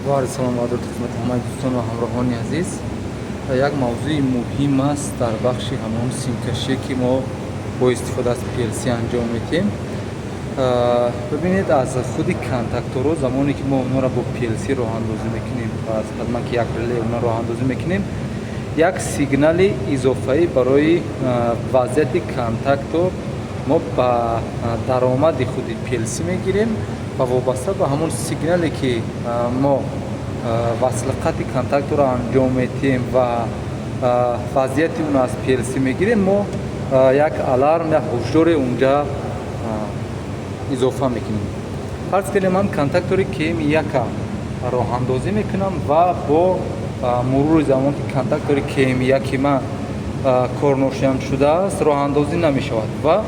Ва арзи салом ва дуруд хидмати ҳамаи дӯстон ва ҳамроҳони азиз. Як мавзӯи муҳим аст дар бахши ҳамон симкашие, ки мо бо истифода аз PLC анҷом медиҳем. Бибинед, аз худи контакторҳо, замоне ки мо онҳоро бо PLC роҳандозӣ мекунем ва аз ҳатман ки як реле онҳо роҳандозӣ мекунем, як сигнали изофаӣ барои вазъияти контактор мо ба даромади худи PLC мегирем ва вобаста ба ҳамон сигнале, ки мо васлиқати контакторро анҷом медиҳем ва вазъияти онро аз PLC мегирем, мо як аларм, як ҳушдоре унҷа изофа мекунем. Фарз кардем, ман контактори КМ1 роҳандозӣ мекунам ва бо мурури замон, ки контактори КМ1 ман корношоям шудааст, роҳандозӣ намешавад ва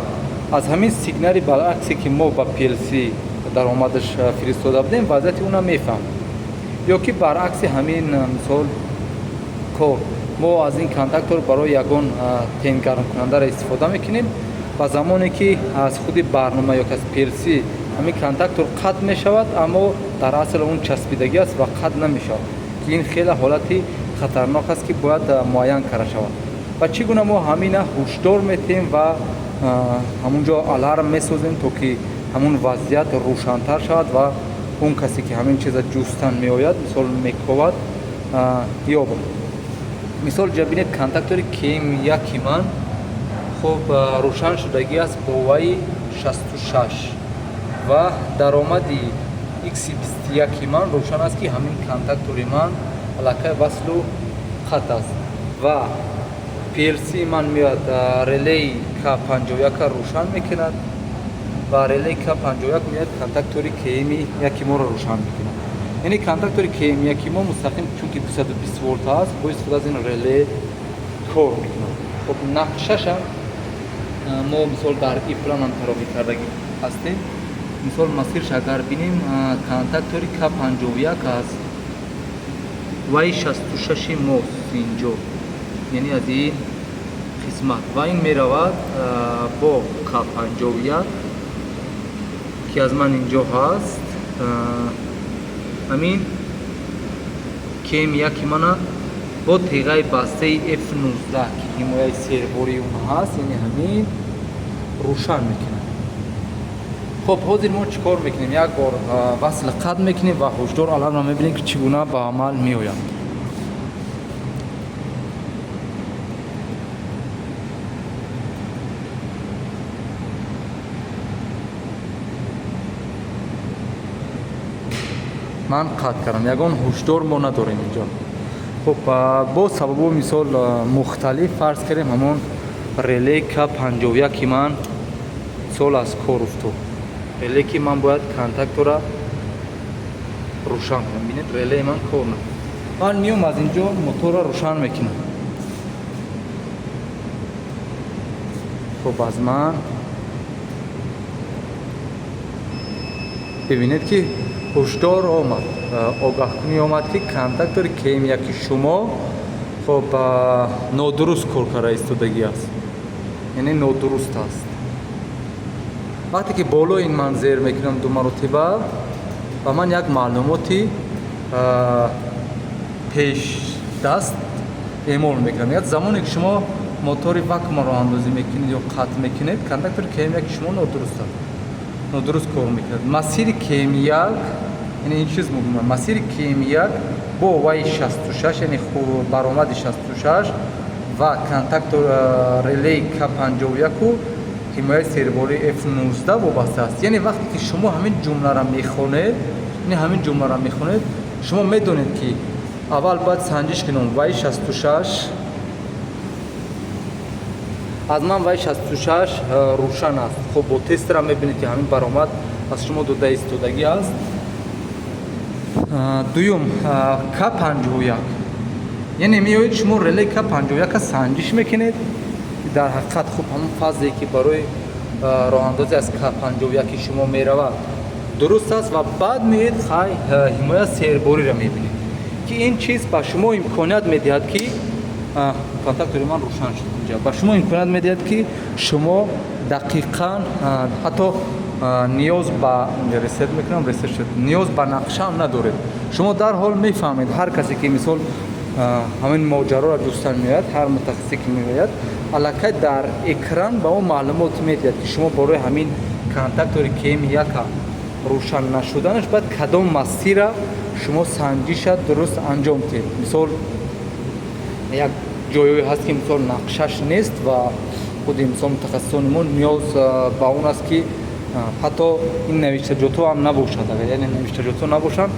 аз ҳамин сигнали баръаксе, ки мо ба PLC даромадаш фиристода будем, вазъияти онро мефаҳмем. Ё ки баръакси ҳамин, мисол, кор мо аз ин контактор барои ягон тенгармкунандаро истифода мекунем ва замоне ки аз худи барнома ё ки аз PLC ҳамин контактор қатъ мешавад, аммо дар асл он часпидагӣ аст ва қатъ намешавад, ки ин хеле ҳолати хатарнок аст, ки бояд муайян карда шавад. Ва чӣ гуна мо ҳамина ҳушдор метиҳем ва ҳамун ҷо аларм месозем, то ки ҳамун вазъият рӯшантар шавад ва он касе, ки ҳамин чиза ҷустан меояд, мисол, мековад, ёбад. Мисол, ҷа бинед, контактори КМ1 ман хуб рӯшан шудагӣ аст бо ваи 66 ва даромади X21 ман рӯшан аст, ки ҳамин контактори ман аллакай васлу қатъ аст ва PLC ман меояд, релеи К51 рӯшан мекунад ва релеи К51 меояд, контактори КМ1 моро рӯшан мекунад. Яъне контактори КМ1 мо мустақим, чунки 220 волт аст, бо истифода аз ин реле кор мекунад. Хуб, нақшашам мо, мисол, дар Eplan тарроҳӣ кардагӣ ҳастем. Мисол, масирш агар бинем, контактори К51 аз ваи 66 мост инҷо, яъне аз ин қисмат, ва ин меравад бо К51, ки аз ман инҷо ҳаст, ҳамин КМ1 мана бо теғаи бастаи F19, ки ҳимояи сербории он ҳаст, яъне ҳамин рӯшан мекунад. Хуб, ҳозир мо чӣ кор мекунем? Як бор васли қатъ мекунем ва ҳушдор алармро мебинем, ки чӣ гуна ба амал меояд. Ман қатъ кардам, ягон ҳушдор мо надорем инҷо. Хуб, бо сабабу, мисол, мухталиф, фарз кардем, ҳамон реле К51 ман, мисол, аз кор уфтод, реле, ки ман бояд контактора рӯшан кунам. Бинед, релеи ман кор накард. Ман меом, аз инҷо моторро рӯшан мекунам. Хуб, аз ман бибинед, ки ҳушдор омад, огаҳкунӣ омад, ки контактори КМ1 шумо, хуб, нодуруст кор карда истодагӣ аст, яъне нодуруст аст. Вақте ки болои ин ман зер мекунам ду маротиба, ба ман як маълумоти пешдаст эъмол мекунад. Мегӯяд, замоне ки шумо мотори вакуумро роҳандозӣ мекунед ё қатъ мекунед, контактори КМ1 шумо нодуруст аст, нодуруст кор мекунад. Масири КМ1, яъне ин чиз муҳим, масири КМ1 бо ваи 66, яъне баромади 66 ва контактор релеи К51 ҳимояи сербории F19 вобаста аст. Яъне вақте ки шумо ҳамин ҷумларо мехонед, яъне ҳамин ҷумларо мехонед, шумо медонед, ки аввал бояд санҷиш кунем ваи 66. Аз ман ваи 66 рӯшан аст. Хуб, бо тестера мебинед, ки ҳамин баромад аз шумо дода истодагӣ аст. Дуюм, К51, яъне меоед, шумо реле К51 санҷиш мекунед. Дар ҳақиқат, хуб, ҳамон фазе, ки барои роҳандозӣ аз К51 шумо меравад, дуруст аст ва баъд меоед, хай, ҳимоя сербориро мебинед, ки ин чиз ба шумо имконият медиҳад, ки контактори ман рӯшан шуд инҷа, ба шумо имконият медиҳад, ки шумо дақиқан ҳатто ниёз ба ресет мекунам, ресет шуд, ниёз ба нақшаам надоред. Шумо дарҳол мефаҳмед, ҳар касе ки, мисол, ҳамин моҷароро ҷустан меояд, ҳар мутахассисе ки меояд, аллакай дар экран ба мо маълумот медиҳад, ки шумо барои ҳамин контактори КМ1 рӯшан нашуданаш бояд кадом масира шумо санҷиша дуруст анҷом диҳед. Мисол, як ҷойое ҳаст, ки, мисол, нақшаш нест ва худи, мисол, мутахассисони мо ниёз ба он аст, ки ҳатто ин навиштаҷотҳо ҳам набошад. Агар, яъне, навиштаҷотҳо набошанд,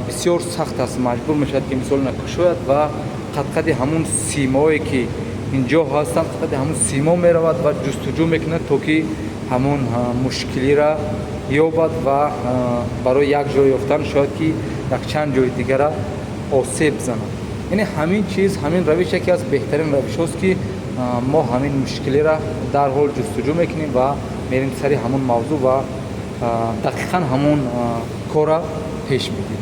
бисёр сахт аст, маҷбур мешавад, ки, мисол, кушояд ва қадқади ҳамун симое, ки инҷо ҳастанд, қадқади ҳамун симо меравад ва ҷустуҷӯ мекунад, то ки ҳамун мушкилиро ёбад ва барои як ҷой ёфтан шояд ки якчанд ҷои дигара осеб занад. Яъне ҳамин чиз, ҳамин равиш яке аз беҳтарин равишҳост, ки мо ҳамин мушкилиро дарҳол ҷустуҷӯ мекунем ва мерем сари ҳамун мавзӯъ ва дақиқан ҳамун корра пеш мегирем.